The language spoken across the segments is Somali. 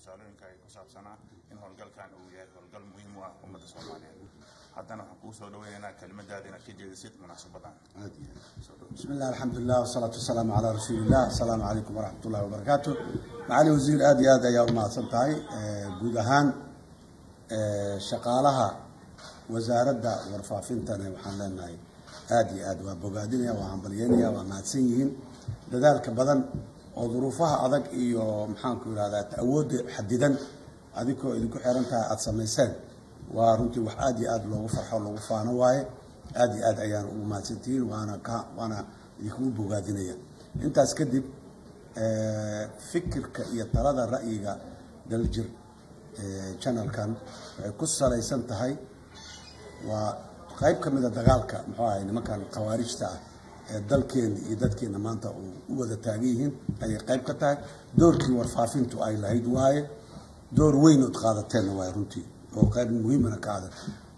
Tusaalooyinka ay ku saabsanaa in howlgalkan uu yahay howlgal muhiim u ah ummadda Soomaaliyeed. Haddana waxaan kugu soo dhaweynaynaa kelimadaada inaad ka jeedisid munaasabadan. بسم الله، الحمد لله، والصلاة والسلام على رسول الله. السلام عليكم ورحمة الله وبركاته. Macali wasiir, aad iyo aad ayaa u mahadsan tahay. Guud ahaan shaqaalaha wasaaradda warfaafintana waxaan leenahay aad iyo aad waa bogaadinaya, waa hambalyeynaya, waa mahadsan yihiin dadaalka badan oo duruufaha adag iyo, maxaanku yidhahdaa, awoodda xadidan adinkoo idinku xiran tahay aada samayseen. Waa runtii wax aad iyo aad loogu farxo, loogu faano waaye. Aad iyo aad ayaan ugu mahadsantihiin, waana idinkugu bogaadinaya. Intaas kadib, fikirka iyo talada ra'yiga Daljir channelkan waxay ku salaysan tahay waa qayb ka mida dagaalka, muxuu ahay, nimankan khawaarijta ah ee dalkeena iyo dadkeena maanta uu u wada taagan yihiin ayay qayb ka tahay. Doorkii warfaafintu ay lahayd waaye, door weyn ood qaadateenna waaye runtii, oo qayb muhiimana ka adag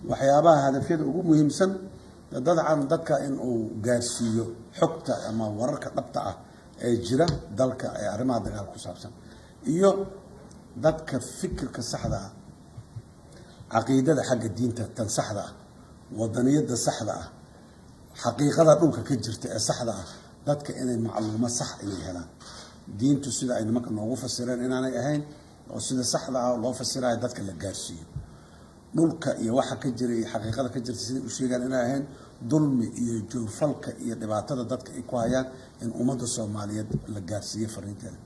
waxyaabaha hadafyada ugu muhiimsan dadcan dadka in uu gaarsiiyo xogta ama wararka dhabta ah ee jira dalka ee arrimaha dagaalka ku saabsan, iyo dadka fikirka saxda ah, caqiidada xagga diinta tan saxda ah, wadaniyadda saxda ah, xaqiiqada dhulka ka jirta ee saxda ah, dadka inay macluumo sax inay helaan. Diintu sida ay nimanka noogu fasireen inaanay ahayn oo sida saxda ah loo fasirayo dadka la gaarsiiyo, dhulka iyo waxa ka jira iyo xaqiiqada ka jirta siday u sheegaan inay ahayn, dulmi iyo joogfalka iyo dhibaatada dadka ay ku hayaan in ummadda Soomaaliyeed la gaarsiiyo fariinteeda.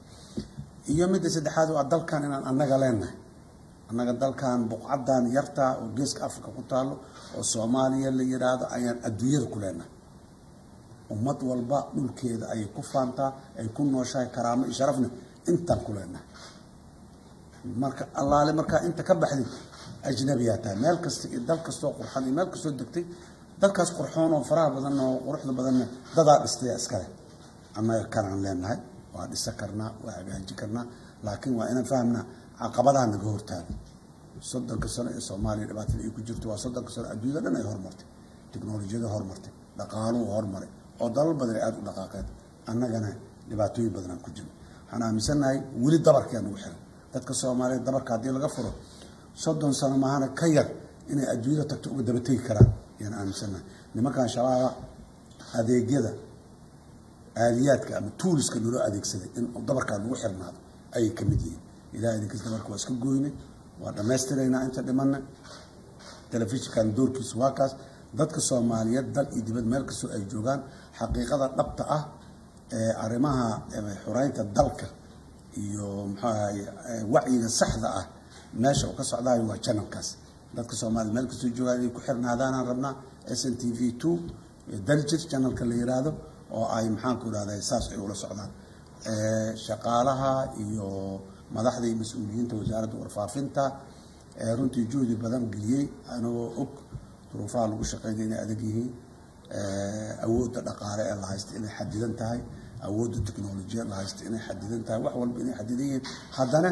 Iyo midda saddexaad waa dalkan inaan annaga leenahay, annaga dalkan, buqcaddan yartaa oo Geeska Africa ku taalo oo Soomaaliya la yidhaahdo ayaan adduunyada ku leenahay. Ummad walba dhulkeeda ayay ku faantaa, ay ku nooshahay, karaamo iyo sharafna intaan ku leenahay. Marka allaale markaa inta ka baxdid ajnabiyaa tahay. Meel kasta iyo dal kastoo qurxan iyo meel kastoo degtay, dalkaas qurxoon oo faraha badan oo quruxda badanna dadaa dhistaya iskale. Annaga kanaan leenahay, waa dhisa karnaa, waa hagaajin karnaa, laakiin waa inaan fahamnaa caqabadaha naga hortaaga. 30-ka sano ee Soomaaliya dhibaatada ay ku jirto waa 30-ka sano adduunyada dhan ay horumartay, teknolojiyada horumartay, dhaqaaluhu horumaray oo dalal badan ay aada u dhaqaaqeen, annagana dhibaatooyin badan aan ku jirno. Waxaan aaminsannahay weli dabarkaa nagu xiran dadka Soomaaliyeed. Dabarka haddii laga furo, 30 sano maahana ka yar inay adduunyada tagto uga daba tegi karaan ayaan aaminsannahay. Nimankan Shabaaba adeegyada aaliyaadka ama toolska naloo adeegsaday in dabarkaa lagu xirnaado ayay ka mid yihiin. Ilahay idinkiis dabarka waa iska goyne, waa dhammaystiraynaa inta dhimanna. Telefishinkan doorkiisu waa kaas. Dadka Soomaaliyeed dal iyo dibad meel kastoo ay joogaan, xaqiiqada dhabta ah ee arrimaha xureynta dalka iyo, muxuu ahay, wacyiga saxda ah meesha uu ka socdayo waa channelkaas. Dadka Soomaaliyed meel kastoo joogaan inay ku xirnaadaanaan rabnaa SNTV 2 Daljir channelka la yiraahdo, oo ay, maxaanku irahda, saas ay ula socdaan. Shaqaalaha iyo madaxda iyo mas-uuliyiinta wasaaradda warfaafinta runtii juhdi badan geliyey, anagoo og duruufaha lagu shaqeynaya inay adag yihiin, awoodda dhaqaale ee la haysta inay xadidan tahay, awoodda technolojiyad la haysta inay xadidan tahay, wax walba inay xadidan yihiin, haddana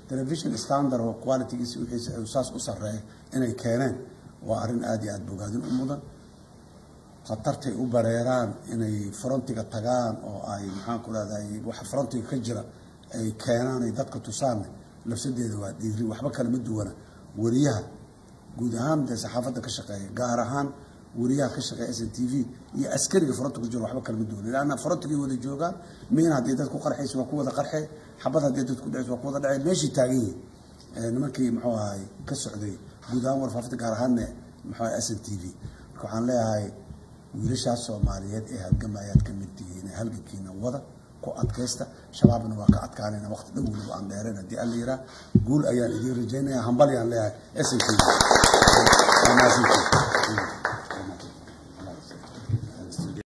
television standard oo qualitygiisa wixiisa saas u sarreeya inay keeneen waa arrin aada iyo aada bogaadin u mudan. Khatartay u bareeraan inay frontiga tagaan oo ay, maxaan ku rahday, waxa frontiga ka jira ay keenaan, ay dadka tusaanne, lafsadeeda waa dhiiri. Waxba kale ma duwana wariyaha guud ahaan dee saxaafadda ka shaqeeya, gaar ahaan wariyaha ka shaqeeya SNTV iyo askariga fronta ku jiro, waxba kale ma duwana, laanna frontigay wada joogaan. Miin haddii dad ku qarxayso waa ku wada qarxee, xabad haddii dad ku dhacayso waa ku wada dhacay. Meeshay taagan yihiin nimankii, muxuu ahay, ka socday guud ahaan warfaafinta, gaar ahaanne, muxuu ahay, SNTV. Marka waxaan leeyahay wiilashaas Soomaaliyeed ee halgamayaad ka mid tihiin, halgankiina wada ku adkaysta. Shabaabna waa ka adkaanayna waqti dhow weliba aan dheereen haddii Alla yiraa. Guul ayaan idiin rajaynaya, hambalyaan leeyahay SNTV. Waa mahadsantihiin.